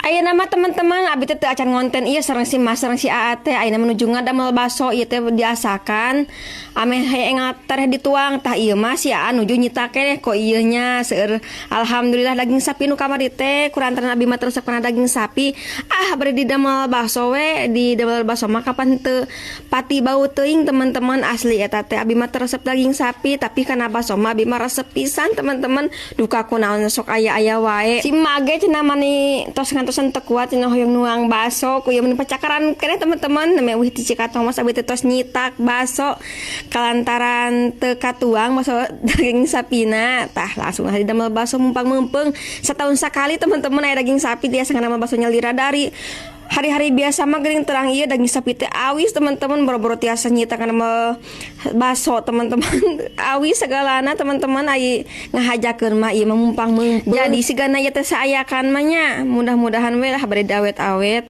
Ayeuna mah, teman-teman, abi teh teu acan ngonten ieu sareng si Mas sareng si Aa teh. Ayeuna menuju ngadamel baso. Ieu teh diasakan ameh hayang tereh dituang. Tah, ieu mah si Aa nuju nyitak keneh kok ieu nya. Seueur alhamdulillah daging sapi nu kamari teh. Kulantaran abi mah resep kana daging sapi, ah, bari didamel baso we. Didamel baso mah kapan teu pati bau teuing, teman-teman. Asli eta teh abi mah resep daging sapi, tapi kana baso mah abi mah resep pisan, teman-teman. Duka kunaon sok aya-aya wae. Si mage cenah mani tos ngantosan teu kuat cenah, hoyong nuang baso. Ku ieu meni pacakaran keneh, teman-teman. Namanya wih ti Cikatomas abi teh tos nyitak baso kalantaran teu katuang baso daging sapina. Tah, langsung didamel baso mumpang-mumpung setahun sekali, teman-teman, aya daging sapi tiasa ngadamel baso nyalira. Dari hari-hari biasa mah geuning terang ieu daging sapi teh awis, teman-teman. Boro-boro tiasa nyitak ngadamel baso, teman-teman, awis segalana, teman-teman. Ai ngahajakeun mah ieu mah mumpang-mumpung, jadi sigana ieu teh saayakan mah nya. Mudah-mudahan we lah bade awet-awet.